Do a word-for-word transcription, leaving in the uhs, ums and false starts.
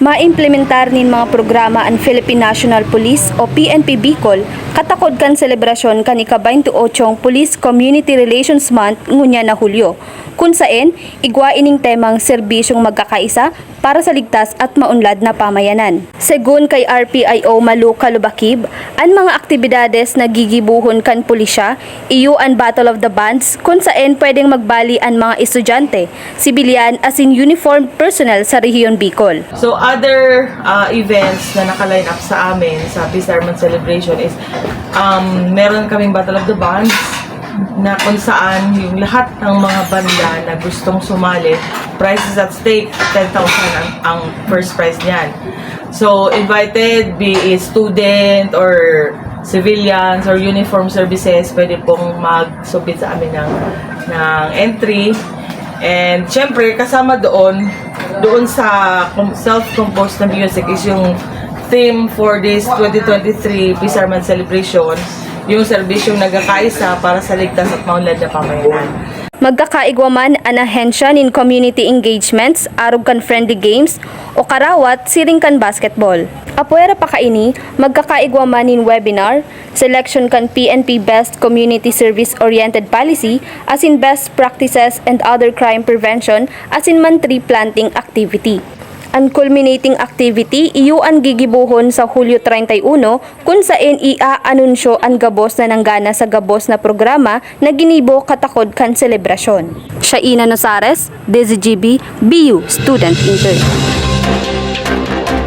Maimplementar nin mga programa an Philippine National Police o P N P Bicol katakod kan selebrasyon kan ika-twenty-eight Police Community Relations Month ngunyan na Hulyo, kun saen igwa ining temang serbisyong magkakaisa para sa ligtas at maunlad na pamayanan. Segun kay R P I O Malu Kalubakib, an mga aktibidades na gigibohon kan pulisya iyo an Battle of the Bands, kun saen pwedeng magbali an mga estudyante, sibilyan asin uniformed personnel sa Rehiyon Bicol. So other uh, events na naka-line up sa amin sa Peace Month celebration is um, meron kaming Battle of the Bands na kung saan yung lahat ng mga banda na gustong sumali, prizes at stake, ten thousand ang, ang first prize niyan. So invited, be it student or civilians or uniform services, pwede pong mag-submit sa amin ng, ng entry. And syempre, kasama doon, doon sa com- self-composed na music is yung theme for this twenty twenty-three Peace Month celebration, yung serbisyong nagkakaisa para sa ligtas at maunlad na pamayanan. Magkakaigwa man an ahensya nin community engagements arog kan friendly games o karawat siring kan basketball. Apwera pa kaini, magkakaigwa man nin webinar, selection kan P N P Best Community Service Oriented Policy asin Best Practices and Other Crime Prevention asin man tree planting activity. An culminating activity iyo an gigibohon sa Hulyo treinta y uno, kun saen iaanunsyo an gabos na nanggana sa gabos na programa na ginibo katakod kan selebrasyon. Shaina Nosares, D Z G B, B U Student Intern.